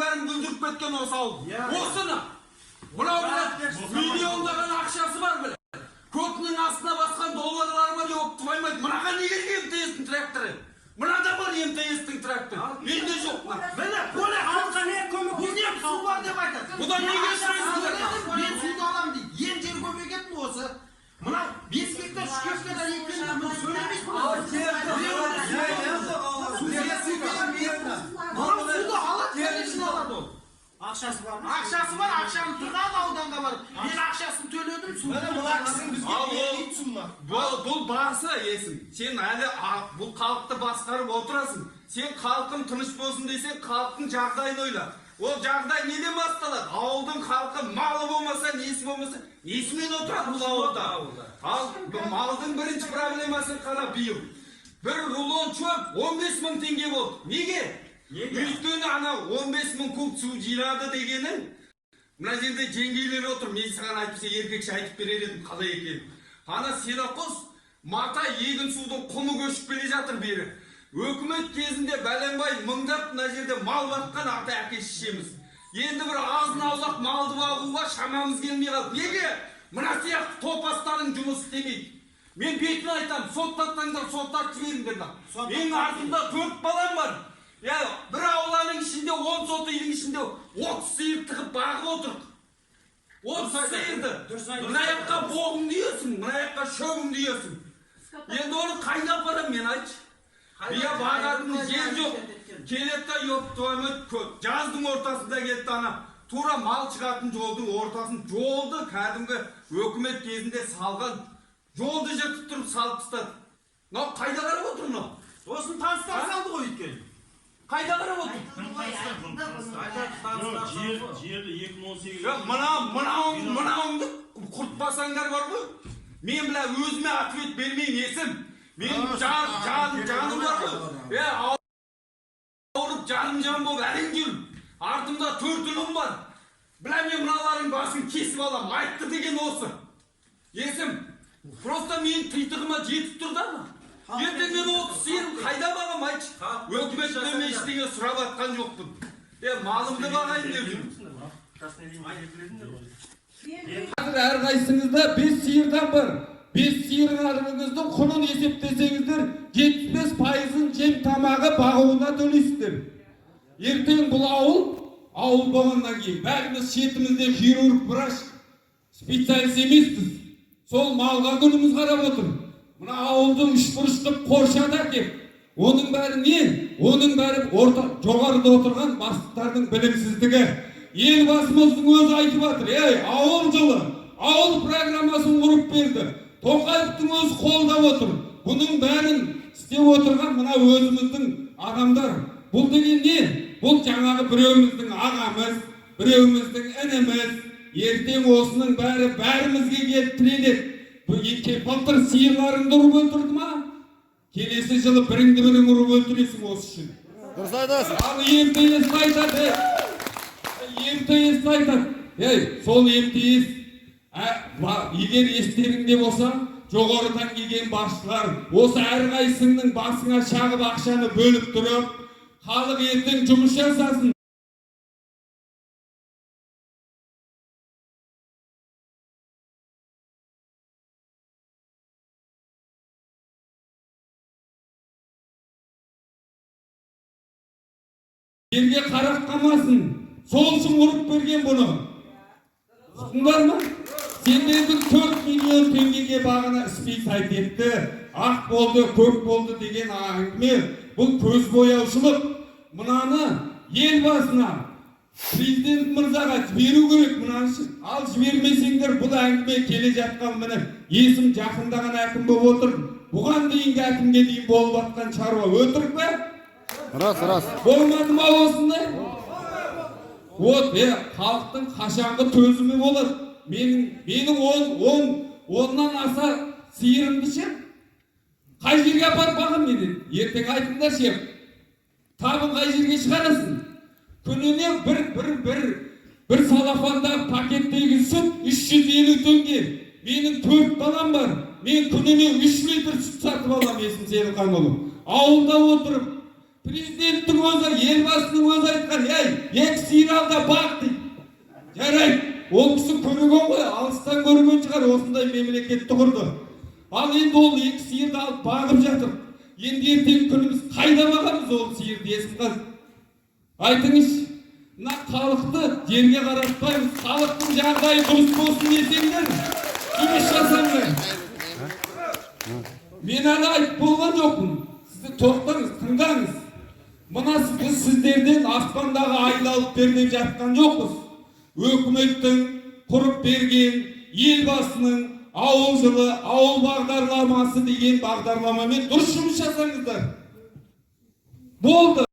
бәрін бүлдіріп кеткен осы ауыл. Осыны. Мынау, міне, миллиондаған ақшасы бар, міне. Көтінің астына басқан долларлары бар, ёб твою мать. Мынаған не керек МТС-тің тракторы? Мынада бар МТС-тің тракторы. Менде жоқ. Мына. Міне, поле халыққа не көмектесіп, су бар деп айтады. Бұдан неге сұрайсыңдар? Мен суды аламын дейді. Ең жер көбейгетін осы. Мына 5 гектар, 3 гектар еккенде бұл сөйлемейсің. Мынау суды алады, конечно, алады ол. Ақшасы бар ма? Ақшасы бар, ақшаны тығады ауданға барып. Мен ақшасын төледім, суды. Міне, мына кісінің бізге Ал ол- бермейтін суына. Бұл басы, Есім. Сен әлі бұл халықты басқарып отырасың. Сен халқым тыныш болсын десең, халықтың жағдайын ойла. Ол жағдай неден басталады? Ауылдың халқы малы болмаса, несі болмаса, несімен отырады бұл ауылда? Ал бұл малдың бірінші проблемасын қара биыл. Бір рулон шөп 15 мың теңге болды. Неге? Өйткені ана 15 мың куб су жинады дегенің. Мына жерде жеңгейлер отыр, мен саған айтпаса, еркекше айтып берер едім қалай екенін. Ана сенокос, мата, егін судың құмы көшіп келе жатыр бері. Өкімет кезінде бәленбай мыңдап мына жерде мал баққан ата, әке шешеміз. Енді бір азын аулақ малды бағуға шамамыз келмей қалды. Неге? Мына сияқты топастардың жұмыс істемейді. Мен бетін айтамын, соттатсаңдар, соттатып жіберіңдер мына. Менің артымда төрт балам бар. Я, бір ауланың ішінде 10 сотыйдың ішінде 30 сиыр тығып бағып отырық. 30 сиырды. Мына жаққа боғыңды үйесің, мына жаққа шөбіңді үйесің. Енді оны қайда апарамын мен, айтшы? Иә, бағатын жер жоқ. Келеді да, ёб твою мать, жаздың ортасында келді ана. Тура мал шығатын жолдың ортасын, жолды кәдімгі өкімет кезінде салған жолды жыртып тұрып салып тастады. Мынау қайда қарап отыр мынау? Осыны таныстар салды ғой өйткені. Қайда қарап отыр? Жоқ, жерді 2018 Жоқ, мынауыңды құртпасаңдар бар ғой. Мен мына өзіме ответ бермеймін, Есім. Мен жаным бар ғой. Е, ауырып жаным жан болып әрең жүрмін. Артымда төрт ұлым бар. Бля, мен мыналардың басын кесіп аламын. Айтты деген осы. Есім, просто менің титығыма жетіп тұр да. Ертең мен 30 сиырым қайда бағам, айтшы? Өкіметтен мен ештеңе сұрап жатқан жоқпын. Е, малымды бағайын деп жүрмін. Қазір әрқайсыңызда бес сиырдан бар. Бес сиырларыңыздың құнын есептесеңіздер, 75%-ын жем тамағы бағуына төлейсіздер. Ертең бұл ауыл, ауыл болғаннан кейін бәріміз шетімізде хирург, врач, специалист емеспіз. Сол малға күніміз қарап отыр. Мына ауылды үшбұрыш қылып қоршады әкеп. Оның бәрі не? Оның бәрі орта, жоғарыда отырған бастықтардың білімсіздігі. Елбасымыздың өзі айтып жатыр, ей, ауыл жылы, ауыл программасын құрып берді. Тоқаевтың өзі қолдап отыр. Бұның бәрін істеп отырған мына өзіміздің адамдар. Бұл деген не? Бұл жаңағы біреуіміздің ағамыз, біреуіміздің ініміз. Ертең осының бәрі бәрімізге келіп тіреледі. Бұл былтыр сиырларыңды ұрып өлтірді ма? Келесі жылы біріңді бірің ұрып өлтіресің осы үшін. Дұрыс айтасың. Ал МТС айтады, ей, МТС айтады. Ей, сол МТС, егер естеріңде болса, жоғарыдан келген басшылар осы әрқайсыңның басыңа шағып ақшаны бөліп тұрып, халық ертең жұмыс жасасын. Елге қарап қалмасын. Сол үшін ұрып берген бұны. Ұқтыңдар ма? Сендердің 4 миллион теңгеге бағана списать етті, ақ болды, көк болды деген әңгіме, бұл көз бояушылық. Мынаны елбасына, президент мырзаға жіберу керек мынаны ше. Ал жібермесеңдер, бұл әңгіме келе жатқан, міне, Есім жақында ғана әкім болып отыр. Бұған дейінгі әкімге дейін болып жатқан шаруа өтірік пе? Рас, рас. Болмады ма осындай? Вот, е, халықтың қашанғы төзімі болады? Менің 10-нан аса сиырымды ше? Қай жерге апарып бағамын мен? Ертең айтыңдар ше. Табын қай жерге шығарасың? Күніне бір салафандағы пакеттегі сүт 350 теңге. Менің төрт балам бар. Мен күніне 3 литр сүт сатып аламын, Есім Сейілханұлы. Ауылда отырып, Президенттің өзі, Елбасының өзі айтқан: «Ей, екі сиыр ал да бақ», – дейді. Жарайды, ол кісі көрген ғой, алыстан көрген шығар, осындай мемлекетті құрды. Ал енді ол екі сиырды алып бағып жатыр. Енді ертеңгі күні біз қайда бағамыз ол сиырды, Есімхан? Айтыңызшы. Мына халықты жерге қаратпаймыз. Халықтың жағдайы дұрыс болсын десеңдер, жұмыс жасаңдар. Мен әлі айтып болған жоқпын. Сізді, тоқтаңыз, тыңдаңыз. Мына біз сіздерден аспандағы айды алып бер деп жатқан жоқпыз. Өкіметтің құрып берген, Елбасының «Ауыл жылы», ауыл бағдарламасы деген бағдарламамен дұрыс жұмыс жасаңыздар болды.